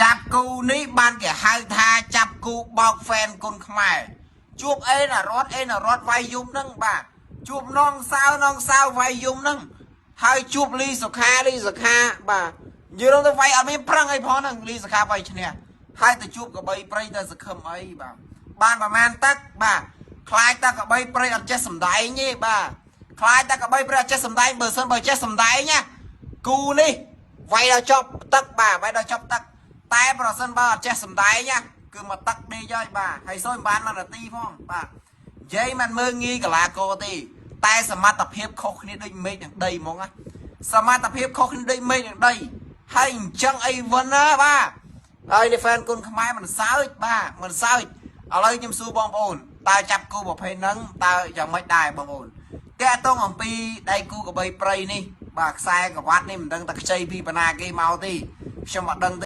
ចាប់គូនេះបានគេហៅថាចាប់គូបោក fan គុនខ្មែរជួបអេណារត់អេណារត់វាយយំហ្នឹងបាទជួបនងសៅនងសៅវាយយំហ្នឹងហើយជួបលីសុខាលីសុខាបាទនិយាយទៅវាយអត់មានប្រឹងអីផងហ្នឹងលីសុខាវាយឈ្នះហើយទៅជួបកបីព្រៃទៅសង្ឃឹមអីបាទបានប្រហែលទឹកបាទខ្លាចតែកបីព្រៃអត់ចេះសំដែងទេបាទខ្លាចតែកបីព្រៃអត់ចេះសំដែងបើសិនបើចេះសំដែងណាគូនេះវាយដល់ចប់ទឹកបាទវាយដល់ចប់ទឹក តែប្រសិនបើអត់ចេះសំដែងណាគឺមកទឹកដេកហើយបាទហើយសូយមិនបានមួយនាទីផងបាទនិយាយមិនមើងងាយកីឡាករទេតែសមត្ថភាពខុសគ្នាដូចមេឃនឹងដីហ្មងណាសមត្ថភាពខុសគ្នាដូចមេឃនឹងដីហើយអញ្ចឹងអីវិនណាបាទហើយនេះ fan គុនខ្មែរមិនសើចបាទមិនសើចឥឡូវខ្ញុំសួរបងប្អូនតើចាប់គូប្រភេទហ្នឹងតើយ៉ាងម៉េចដែរបងប្អូនតាក់ទងអំពីដៃគូកបីព្រៃនេះបាទខ្សែក្រវ៉ាត់នេះមិនដឹងតែខ្ចីពីបណ្ណាគេមកទេខ្ញុំអត់ដឹងទេ។